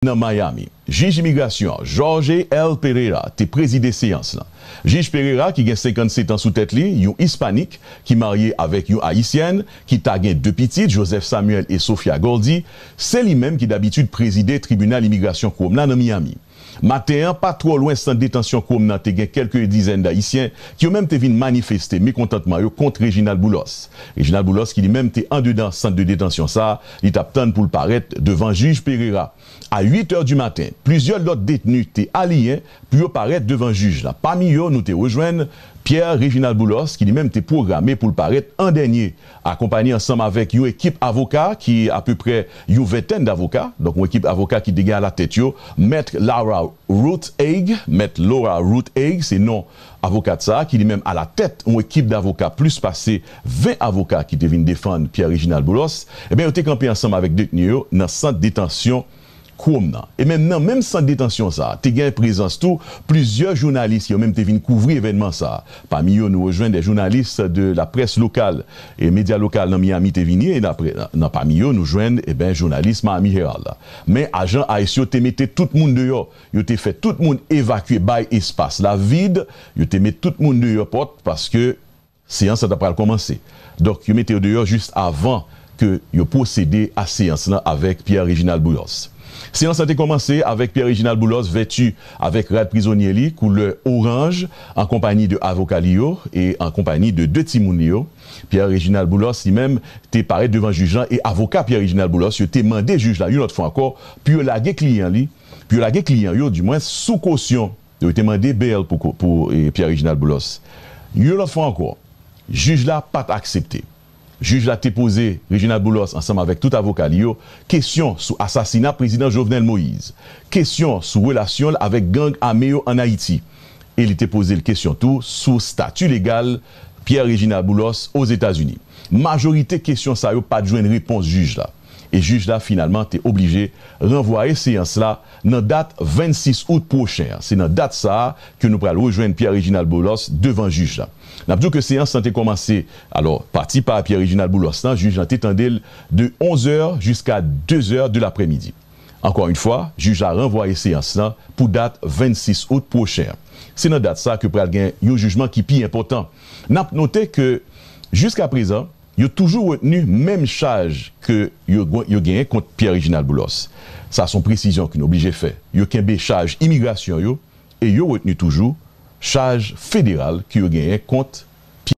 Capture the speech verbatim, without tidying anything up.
nan Miami. Jij imigrasyon an, Jorge L. Pereira, te prezide seyans lan. Jij Pereira, ki gen senkannsèt an sou tèt li, yon Ispanik, ki marye avèk yon Ayisyèn, ki ta gen de pitit, Joseph Samuel e Sofia Goldie, se li menm ki dabitid prezide tribinal imigrasyon Chrome la nan Miami. Maten an, pa twò lwen sant detansyon Chrome nan, te gen kèlke dizèn Ayisyen ki yo menm te vin manifeste mekontantman yo kont Reginald Boulos. Reginald Boulos, ki li menm te andedan sant de detansyon sa a, li t ap tann pou l parèt devan jij Pereira. A uit è di maten, plizyè lòt detni te aliyen pou yo parèt devan jij la. Pami yo, nou te rejwenn Pierre Reginald Boulos, ki li menm te pwograme pou l parèt an dènye, akonpaye ansanm avèk yon ekip avoka ki apeprè yon ventèn davoka, donk yon ekip avoka ki te gen alatèt yo Mèt Laura Ruth Haig. Mèt Laura Ruth Haig, se non avokat sa a, ki li menm alatèt yon ekip davoka plis pase ven avoka ki te vin defann Pierre Reginald Boulos. Ebyen, yo te kanpe ansanm avèk detni yo nan sant detansyon Chrome nan. E menm nan menm sant detansyon sa a, te gen prezans tou plizyè jounalis ki yo menm te vin kouvri evènman sa a. Pami yo, nou rejwenn de jounalis de la presse locale e medya lokal nan Miami te vini, e nan, nan pami yo, nou jwenn, eben, jounalis Miami Herald la. Men ajan ICE yo te mete tout moun deyò. Yo te fè tout moun evakye, bay espas la vid. Yo te met tout moun deyò pòt paske seyans lan ta pral kòmanse. Donk, yo mete yo deyò jis avan ke yo pwosede a seyans lan avèk Pierre Reginald Boulos. Seyans lan te kòmanse avèk Pierre Reginald Boulos vèti avèk rad prizonye li koulè oranj, an konpayi de avoka li yo e an konpayi de de timoun li yo. Pierre Reginald Boulos, li menm, te parèt devan jij lan e avoka Pierre Reginald Boulos yo te mande jij la yon lòt fwa ankò pou yo lage kliyan li, pou yo lage kliyan yo, dimwen, sou kosyon. Yo te mande bèl pou, pou, e, Pierre Reginald Boulos. Yon lòt fwa ankò, jij la pa t aksepte. Jij la te poze Reginald Boulos ansanm avèk tout avoka li yo kesyon sou asasina prezidan Jovenel Moïse, kesyon sou relasyon l avèk gang ame yo ann Ayiti. E li te poze l kesyon tou sou stati legal Pierre Reginald Boulos Ozetazini. Majorite kesyon sa yo pa t jwenn repons jij la. E jij la finalman te oblije ranvwaye seyans la nan dat vennsis out pwochen an. Se nan dat sa a ke nou pral rejwenn Pierre Reginald Boulos devan jij la. N ap di w ke seyans lan te kòmanse, alò, pati pa Pierre Reginald Boulos lan, jij lan te tande l de onzè jiska dezè de laprèmidi. Ankò yon fwa, jij la ranvwaye seyans lan pou dat vennsis out pwochen an. Se nan dat sa ke pral gen yon jijman ki pi enpòtan. N ap note ke, jiskaprezan, yo toujou retni menm chaj ke yo, yo genyen kont Pierre Reginald Boulos. Sa se yon presizyon ke nou oblije fè. Yo kenbe chaj imigrasyon yo e yo retni toujou chaj federal ke yo genyen kont